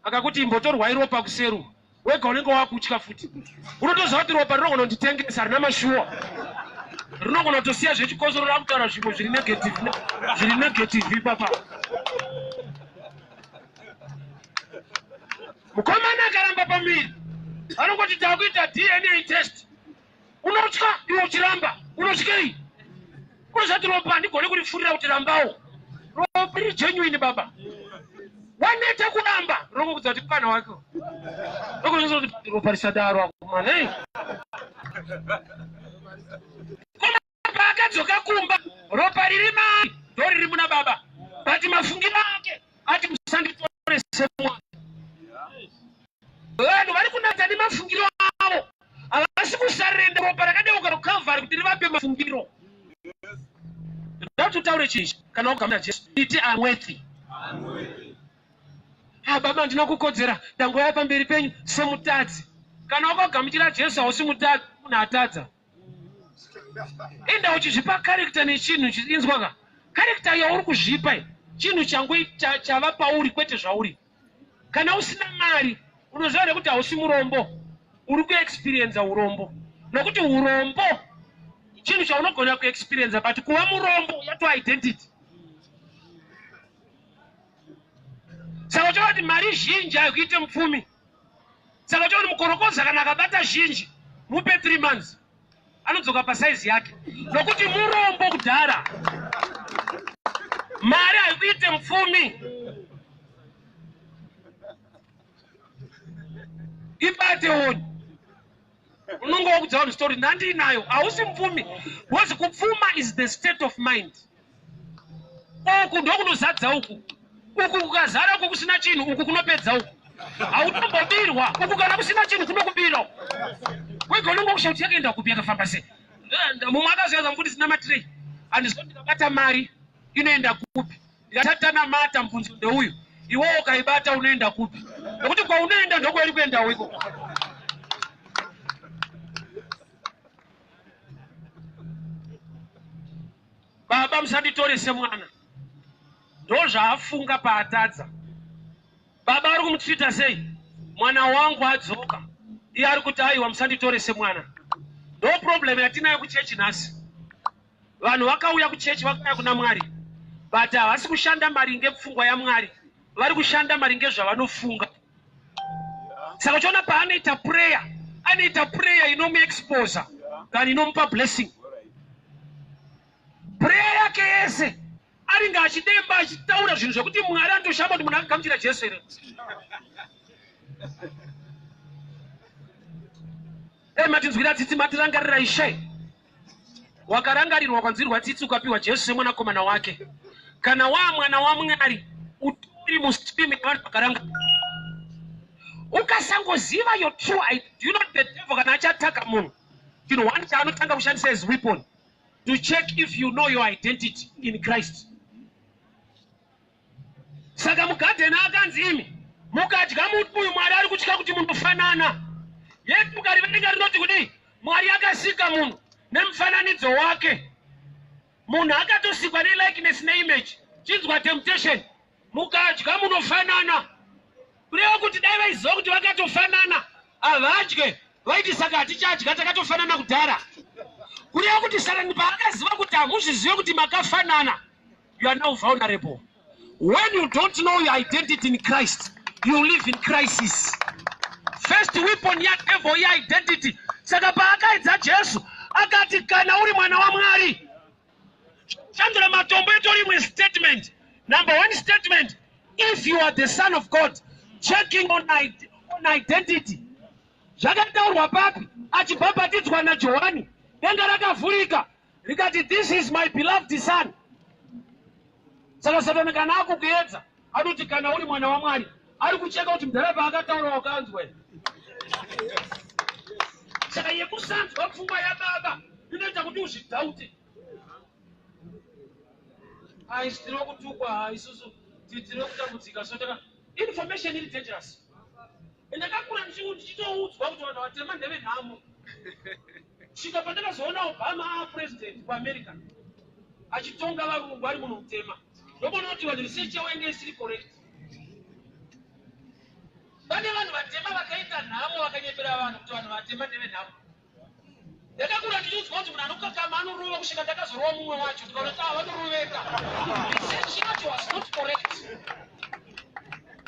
akakuti imbotorwai ropa kuseru, wega unenge wakutya futi. Unotoziva kuti ropa rinogona kunditengesa, harina mashuwa, rinogona kutosiya zvechikosoro rakutaura zvimwe zviri negative, zviri negative ipapa. Mukomana akaramba pamuviri, anongoti takuita DNA test. Unotya iwe uchiramba, unotyei? Unozati ropa handigone kurifurira kuti rambawo. Ropa riri genuine baba. Waneta kuramba, rinongokudza kuti mwana wake. Rokuzoza kuti ropa risadaro akomana. Hey. Paakadzoka kumba, ropa riri mai ndoriri muna baba, but mafungiro ake ati musanditore semwana. Vanhu vari kunatsa nemafungiro avo, havasi kusarenda ropa rakadeuka kuCalvary kuti rivape mafungiro. Ndoda kuti utaure chinji kana wakugamuchira Jesu, iti I'm worthy. Ah, baba, handina kukodzera, ndangouya pamberi penyu semutadzi. Kana wakagamuchira Jesu hausi mutadzi, munhu atadza. Enda uchizvipa character nechinhu inzwa ka character yauri kuzvipa chinhu changu chava pauri kwete zvauri. Kana usina mari unoziva here kuti hausi murombo, uri kuexperienza urombo, nokuti urombo chinhu chaunogona kuexperienza, but kuva murombo yato identity. Saka uchaona kuti mari zhinji haikuite mupfumi. Saka uchaona kuti mukorokoza kana akabata zhinji, mupe 3 months anodzoka pasaizi yake, nokuti murombo kudhara. Mari haikuite mupfumi. Ibate oni unonge wakudza vanhu story ndandiinayo, hausi mupfumi, because kupfuma is the state of mind. Uku ndokunozadza uku, uku kukazara uku kusina chinhu, uku kunopedza uku. Hautombobirwa uku, kana kusina chinhu kunokubira wega, unonge kusha kuti yakaenda kupi, yakafamba sei. Mumwe akazoyaza mufundisi namatirei, handizo ndikabata mari inoenda kupi? Ndikatatana mubvunzo ndeuyu, iwe ukaibata unoenda kupi? Nokuti kwaunoenda ndokwairi kuendawo ikoko. Baba, musanditore semwana. Ndozvaafunga paatadza. Baba ari kumutsvita sei? Mwana wangu adzoka. Iye ari kuti aiwa, musanditore semwana. Ndo problem yatinayo kuchechi nhasi. Vanhu vakauya kuchechi, vakauya kuna Mwari, but havasi kushanda maringe pfungwa yaMwari, vari kushanda maringe zvavanofunga. Saka uchiona paanoita prayer, anoita prayer inomuexposa than inomupa blessing. Prayer yake yese aringe achidemba, achitaura zvinhu zvekuti Mwari anotoshama kuti munhu akagamuchira Jesu here. Dai matinzwira tsitsi, matirangarira Ishe. Wakarangarirwa, ukanzwirwa tsitsi, ukapiwa Jesu semwanakomana wake. Kana waa mwana waMwari, utori mustream yevanhu vakaranga. Ukasangoziva your true do you know the devil kana achataka munhu, chinhu one chaanotanga kushandisa as weapon to check if you know your identity in Christ. Saka mugadheni akanzi, imi mukadya muti uyu, Mwari ari kutya kuti munofanana. Yet mukariverenga rinoti kudii? Mwari akasika munhu nemufananidzo wake. Munhu akatosikwa nelikeness neimage. Chinzwa temptation, mukadya munofanana. Kureva kuti dai vaiziva kuti vakatofanana havadye, vaiti saka hatichadya, takatofanana kudhara. Kureva kuti Satani paakaziva kuti hamuzvizive kuti makafanana, you are now vulnerable. When you don't know your identity in Christ, you live in crisis. First weapon yadevil yeidentity. Saka paakaidza Jesu akati, kana uri mwana waMwari, shandura matombo. Itori imwe statement. Number one statement, if you are the son of God. Checking on identity. Zvakataurwa papi? Achibhabhatidzwa naJohani, denga rakavhurika rikati, "This is my beloved son." Saka Satani kana akukuedza, Anoti kana uri mwana waMwari, ari kucheka kuti mudhara paakataura wakanzwa. Saka yekusanzwa pfungwa yababa inoita kuti uzvidhaute. Ai, tiri kutukwa isusu, tiri kutambudzika. So taka information iri dangerous. Ndakakura ndichitoudzwa kuti vanhu vatema ndevenhamo. Kusvika pandakazoona Obama aapresident kuAmerica achitonga varungu ari munhu mutema, ndokuona kuti vanhu research yavo yange isiri correct. Pane vanhu vatema vakaita nhamo, vakanyepera vanhu kuti vanhu vatema ndevenhamo. Ndakakura ndichiudzwa kuti munhu anokakama anorova, kusvika ndakazorova mumwe wacho, ndikaona kuti ava vanoroveka. Research yacho was not correct.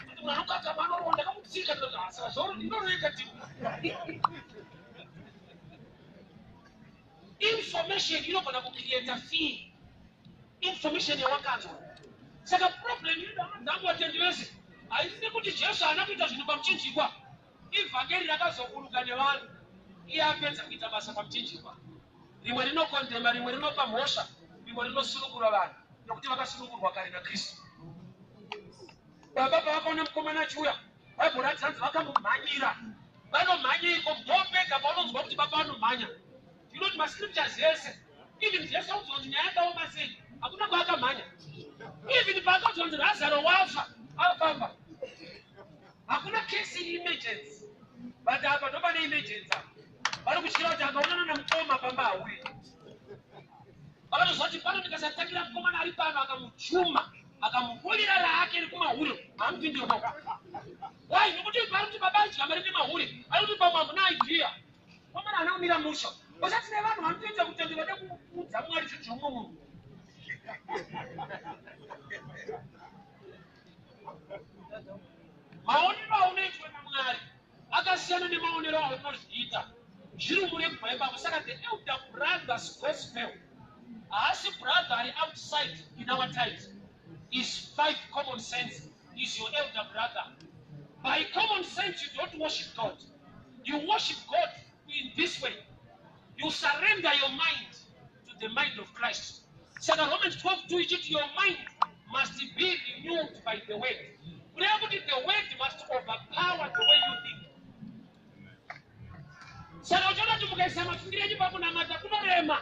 Kuti munhu anokakama anorova, ndakamutsika, ndikati ah, saka zvoro inoroveka timu. Information inogona kucreata fear, information yawakanzwa. Saka problem yedu, hama dzangu vatendi vese, haisi nekuti Jesu haana kuita zvinhu pamuchinjikwa. Ivhangeri rakazoburuka nevanhu iye apedza kuita basa pamuchinjikwa. Rimwe rinokondema, rimwe rinopa mhosva, rimwe rinosunungura vanhu, nokuti vakasunungurwa kare naKristu. Baba pavakaona mukomana achiuya, Bhaibheri rati hanzi vakamumhanyira. Vanomhanyeiko? Ndopega paunonzwa kuti baba vanomhanya. Ndinoti mascriptures ese, even Jesu audzwa kuti nyaya yakaoma sei, hakuna kwaakamhanya. Even paakaudzwa kuti Razaro wafa, afamba, hakuna case iri emergency. But apa ndopane emergency. Apa vari kutyira kuti akaonana namukoma pamba hauye. Vakatoziva kuti pano ndikasatangira mukomana ari pano, akamuchuma, akamuvurira raake rekumahure, haamupindire koko. Why? Nokuti pari kuti baba aidya mari nemahure, ari kuti pamwe hamuna idea. Komana haana kumira musha. Usati nevanhu vanotoita kuti vada kuudza Mwari zvinhu zvomumwe munhu. Maonero aunoitwa naMwari akasiyana nemaonero aunozviita. Zviri mure kubva ipapo. Saka the elder brother's gospel haasi brother ari outside in our times, is five common sense is your elder brother. By common sense you don't worship God. You worship God in this way: you surrender your mind to the mind of Christ. Saka Romans 12 2 ichiti your mind must be renewed by the word, kureva kuti the word must overpower the way you think. Saka uchiona kuti mukaisa mafungiro enyu pakunamata kunorema.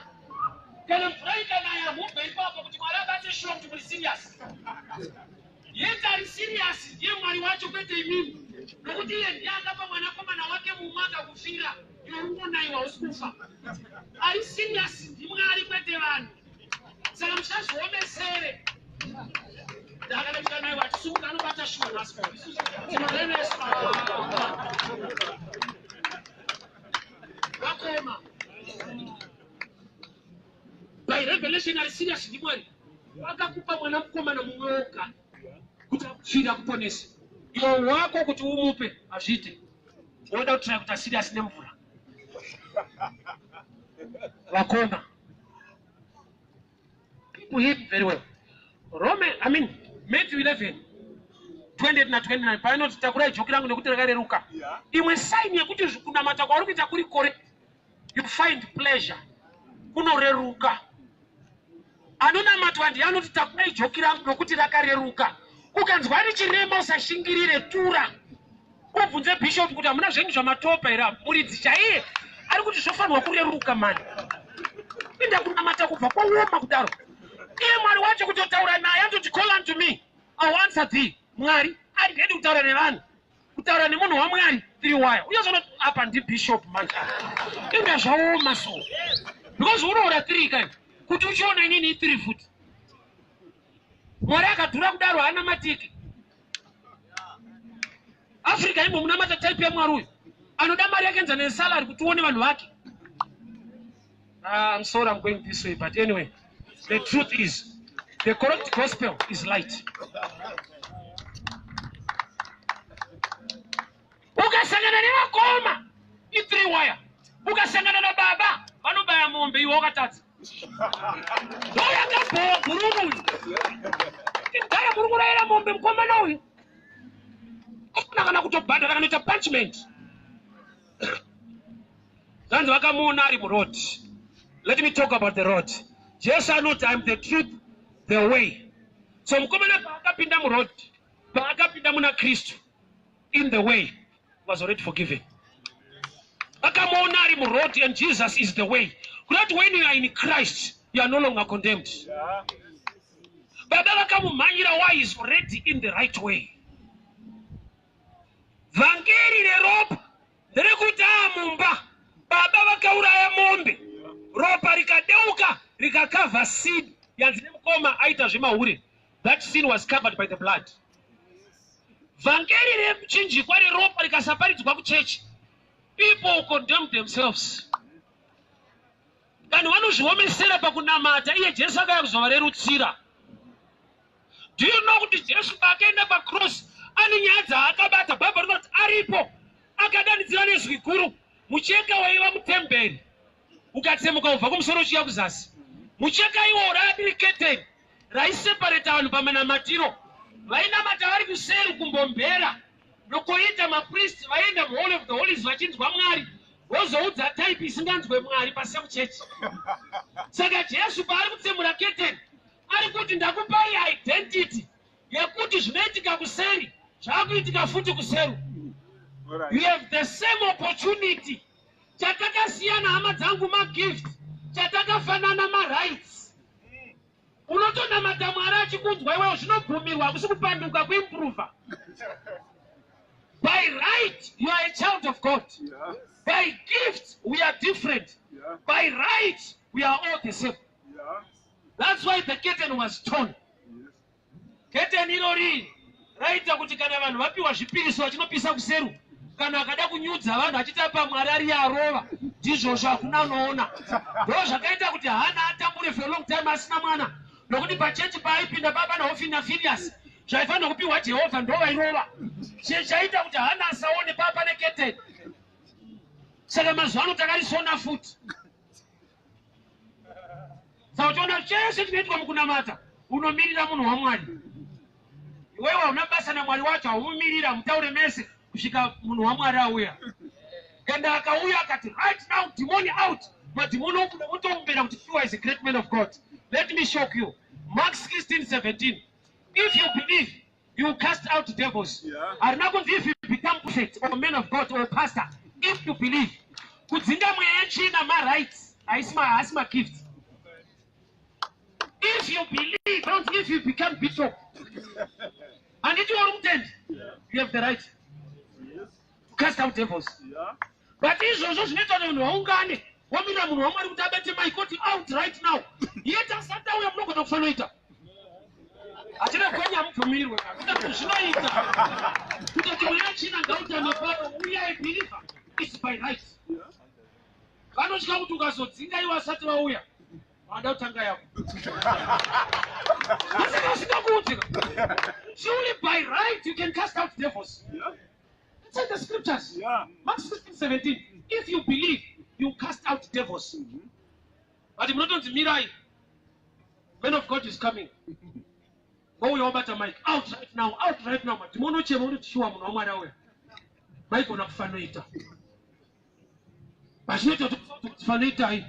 Kana mvura ikanaya, mubve ipapo kuti Mwari abate shuwa kuti muri serious. Yet ari serious ndiye Mwari wacho, kwete imimi, nokuti iye ndiye akapa mwanakomana wake mumwe akakufira iwe ungonaiwa usi kufa. Ari serious ndiMwari, kwete vanhu. Saka musazviomesere. Ndakana tikanaiwa tisimuka, anobata shuwa nhasi. Tinoreveswa vakoma. By revelation ari serious ndiMwari. Akakupa mwana mukomana mumwe woga kuti akufira, akuponese. Iwe wako kuti umupe hazviite, woda kutry kuita serious nemvura. Vakoma, people, hear me very well. Rome, I mean Matthew 11 28 na 29, painoti takurai joki rangu nekuti rakareruka. Imwe sign yekuti kunamata kwauri kuita kuri correct, you find pleasure, kunoreruka. Anonamatwa ndiye anoti takurai joki rangu nokuti rakareruka. Ukanzwa richirema, usashingirire, tura ubvunze bishop kuti hamuna zvenyu zvamatopa here. Muridzi chaiye ari kuti zvofanirwa kureruka mani. Inda kunamata kubva kwaoma kudaro, iye Mwari wacho kutotaura naye anototi, "Call unto me, I will answer thee." Mwari ari ready kutaura nevanhu. Kutaura nemunhu waMwari three wire uye zvano apa ndibishop manje. Inga zvaoma so, because unoora three kai kuti uchiona inini i3 futi. Mwari akadhura kudaro haana matiki. Africa imo munamata type yaMwari uyu anoda mari yakaenzana nesalary kuti uone vanhu vake. Ah, I'm sorry I'm going this way, but anyway, the truth is the correct gospel is light. Ukasangana nevakoma i3 wire, ukasangana nababa vanobaya mombe iwe wakatadza. Ndoyakabhowa bhururu uyu timgara muri kurayira mombe. Mukomana uyu kana kana kutobhadhara kanoita punishment. Zvanzi vakamuona ari muroad. Let me talk about the road. Jesu anoti, "I'm the truth, the way." So mukomana paakapinda muroad Paakapinda muna Kristu, in the way, was already forgiven. Akamuona ari muroad, and Jesus is the way. Kurati when you are in Christ, you are no longer condemned. Baba vakamumhanyira. Why? Is already in the right way. Vhangeri reropa nderekuti amumba baba vakauraya mombe, ropa rikadeuka, rikacover sin yanzi nemukoma aita zvemahure. That sin was covered by the blood. Vhangeri rechinjikwa reropa rikasaparidzwa kuchechi, people condemn themselves. Vanhu vanozviomesera pakunamata, iye Jesu akauya kuzovarerutsira. Do you know kuti Jesu paakaenda pacross ane nyaya dzaakabata? Bhaibheri rinoti aripo akadanidzira nezwi guru, mucheka waiva mutemberi ukatsemuka kubva kumusoro uchiya kuzasi. Mucheka iwo raiva keteni raiseparate vanhu pamanamatiro. Vainamata vari kuseri kumbombera nokoita mapristi vaienda muHoly of the Holies vachinzwa Mwari, vozoudza type isinganzwe Mwari pasame chechi. Saka Jesu paari kutsemura keteni, ari kuti ndakupai identity yekuti zvinoitika kuseri zvaakuitika futi kuseru. You have the same opportunity. Chatakasiyana, hama dzangu, magift. Chatakafanana, marights. Unotonamata Mwari achikunzwa iwewo, zvinobvumirwa, hakusi kupanduka, kuimprove. By right you are a child of God. By gift we are different. By right we are all the same. That's why the curtain was torn. Keteni irori raita kuti kana vanhu vapiwa zvipiriso vachinopisa kuseru, kana akada kunyudza vanhu achitapa Mwari ari arova, ndizvozvo, hakuna anoona. Ndo zvakaita kuti Hana atambure for a long time asina mwana, nokuti pachechi paaipinda baba naHofini naFiniasi, zvaifanira kupiwa Jehovha ndo vairova. Chaita kuti Hana asaone papa neketeni. Saka mazuva ano takarisona futi. Saka uchiona chese chinoitwa mukunamata, unomirira munhu waMwari. Iwewe hauna basa naMwari wacho, haumumirira mutaure mese kusvika munhu waMwari auya. Ende akauya akati, "Right now, demon out," madhimoni okuda votoombera kuti you is a great man of God. Let me shock you. Mark 16 17, if you believe, you cast out devils. Harina kunzi if you become prophet or man of God or pastor. If you believe. Kudzinga mweya yetsvina marights, haasi magifts. If you believe, not if you become bishop. Handiti uri mutendi? You have the right to cast out devils. But izvozvo zvinoita kuti vanhu vaungane, womirira munhu waMwari kuti abate mic oti, "Out right now." Yet asati auya, munogona kufanoita hatina kwenya, hamubvumirwe kuti zvinoita kutoti mweya tsvina ngautame pano. Uya a believer, it's by right. Vanotya kuti ukazodzinga iwo asati vauya, wada kutanga yako asaka usingakuudzika. Surely by right you can cast out devils. It's in the scriptures. Mark 16 17, if you believe, you cast out devils. But munotonzi mirai, man of God is coming. Wauya wabata mic, "Out right now, out right now." Madhimoni ochema unoti shuwa munhu waMwari auya. Maigona kufanoita vachinoita kuti fanoitai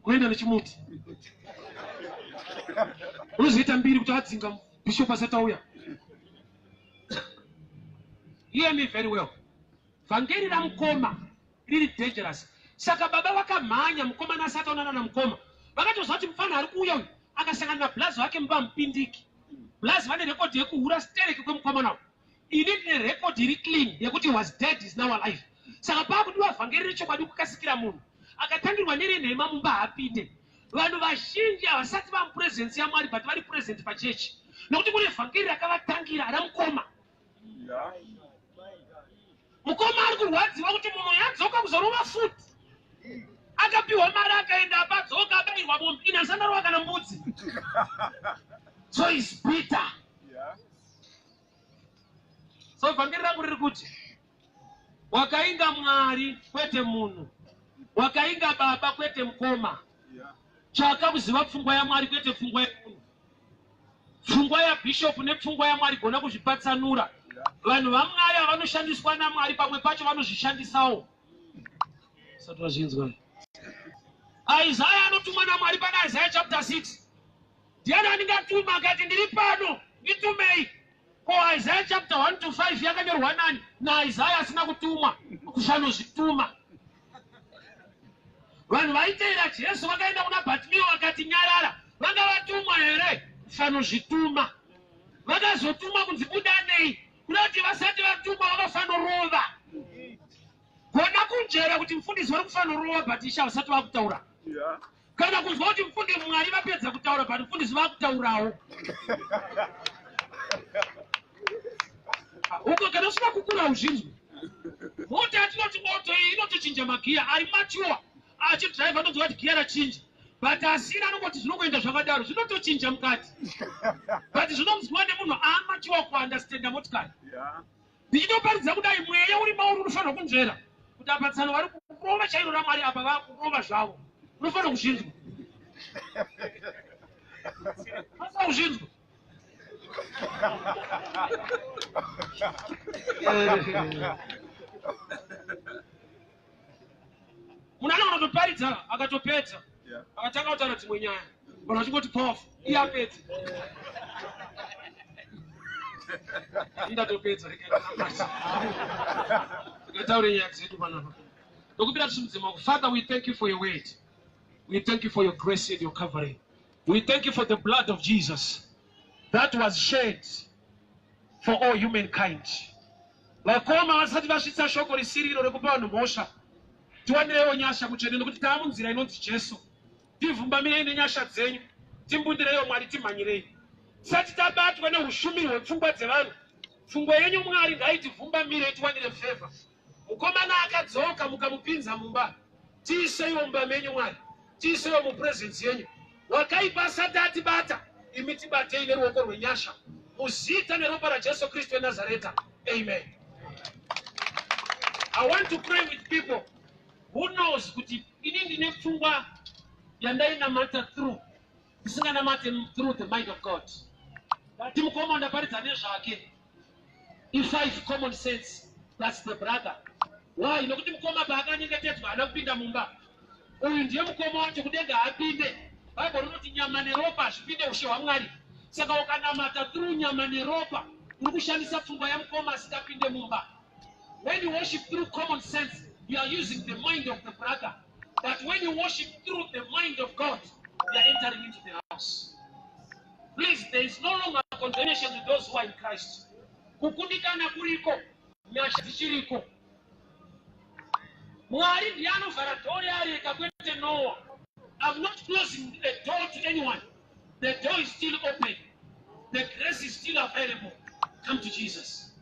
unoenda nechimuti, unozoita mbiri kuti adzinga bishop asati auya. Hear me very well. Vhangeri ramukoma riri dangerous. Saka baba vakamhanya mukomana asati aonana namukoma. Vakatoziva kuti mufana ari kuuya uyu akasangana nablazi vake mumba mupindiki. Blazi vane rekodhi yekuhura stereki kwemukomana uyu. Ini ndine rekodhi iri clean yekuti was dead, is now alive. Saka paakudiwa vhangeri rechokwadi kukasikira munhu akatangirwa nerenhema mumba haapinde. Vanhu vazhinji havasati vamupresence yaMwari, but vari present pachechi, nokuti kune vhangeri rakavatangira ramukoma. Mukoma ari kurwadziwa kuti munhu yadzoka kuzorova futi. Akapiwa mari akaenda, apadzoka abayirwa mombe, ini handisandarova kana mbudzi. So is bitter. So vhangeri rangu riri kuti wakainga Mwari kwete munhu, wakainga baba kwete mukoma. Tsvaka kuziva pfungwa yaMwari kwete pfungwa yemunhu. Pfungwa yabhishopu nepfungwa yaMwari gona kuzvipatsanura. Vanhu vaMwari havanoshandiswa naMwari, pamwe pacho vanozvishandisawo. Sati wazvinzwa, Isaya anotumwa naMwari pana Isaya chapter 6. Ndiani andingatuma? Akati, "Ndiri pano, nditumei." Ko Isaiah chapter 1 to 5 yakanyorwa nani? NaIsaiah asina kutumwa, kusanozvituma. Vanhu vaiteera Jesu vakaenda kuna Bartimeo vakati nyarara, vanga vatumwa here? Kusanozvituma. Vakazotumwa kunzi budanei, kuda kuti vasati vatumwa vakafanorova. Gona kunzvera kuti mufundisi vari kufanorova but isha vasati vakutaura. Kana kunzwa kuti mfundi Mwari vapedza kutaura but mfundisi vakutaurawo. Uko kana usina kukura uzvinzwi. Mota yatinoti moto iyi inotochinja magiya ari mature achidrive anonzwa kuti giya rachinja but asina anongoti zvinongoenda zvakadaro zvinotochinja mukati but zvinonzwiwa nemunhu amature kuunderstanda motikari. Ndichitoparidza kudai mweya uri mauri unofanirwa kunzvera kuti apa tsano vari kurova chairo raMwari apa vakurova zvavo unofanira kuzvinzwa. Unofanira kuzvinzwa. Munhu anogona kutoparidza akatopedza akatanga kutaura dzimwe nyaya vanhu vachingoti powerful iye apedza. Ndatopedza rega nyaya dzedu panapa. Ndokumbira tisimudze maoko. Father, we thank you for your word. We thank you for your grace and your covering. We thank you for the blood of Jesus that was shed for all humankind. Vakoma vasati vasvitsa shoko risiriro rekupa vanhu mhosva, tiwanireiwo nyasha mutsvene nekuti taa munzira inonzi Jesu. Tivhumbamirei nenyasha dzenyu, timbundireiwo Mwari, timhanyirei. Tisati tabatwa neushumiri hwepfungwa dzevanhu, pfungwa yenyu Mwari ngaitivhumbamire tiwanire favor. Mukomana akadzoka mukamupinza mumba, tiiseiwo mumba menyu Mwari, tiiseiwo mupresence yenyu. Wakaipa asati atibata, imi tibatei neruoko rwenyasha muzita neropa raJesu Kristu weNazareta. Amen. I want to pray with people who knows kuti ini ndine pfungwa yandainamata through ndisinganamate through the mind of God. Ndati mukoma ndaparidza nezvake i5 common sense, that's the brother. Why? Nokuti mukoma paakanyengetedzwa haana kupinda mumba. Uyu ndiye mukoma wacho kudenga haapinde. Bible rinoti nyama neropa hazvipinde ushe hwaMwari. Saka ukanamata through nyama neropa uri kushandisa pfungwa yamukoma asingapinde mumba. When you worship through common sense, you are using the mind of the brother. But when you worship through the mind of God, you are entering into the house. Please, there is no longer condemnation to those who are in Christ. Kukundikana kuriko, nyasha dzichiriko. Mwari ndiye anovhara door reareka kwete Noah. I'm not closing a door to anyone. The door is still open. The grace is still available. Come to Jesus.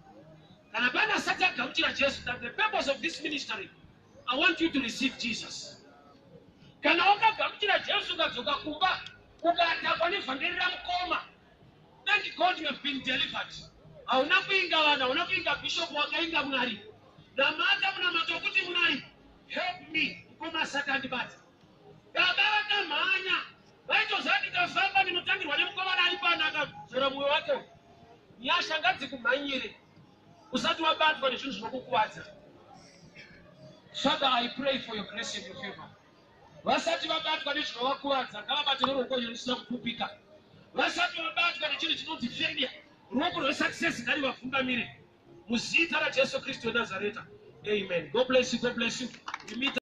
Kana pane asati agamuchira Jesu, that the purpose of this ministry, I want you to receive Jesus. Kana wakagamuchira Jesu ukadzoka kumba, ukatakwa nevhangeri ramukoma, thank God you have been delivered. Hauna kuinga vanhu, hauna kuinga bishop, wakainga Mwari. Namata munamato wekuti Mwari, help me, mukoma asati andibata. Baba vakamhanya, vaitoziva ndikafamba ndinotangirwa nemukomana ari pano akadzora mwoyo wake. Nyasha ngadzikumhanyire usati wabatwa nezvinhu zvinokukuvadza. Father, I pray for your grace and your favor. Vasati vabatwa nezvinovakuvadza ngavabate neruoko rusina kupfupika. Vasati vabatwa nechinhu chinonzi failure, ruoko rwesuccess ngarivavhungamire. Muzita raJesu Kristu weNazareta. Amen. God bless you. God bless you. We meet.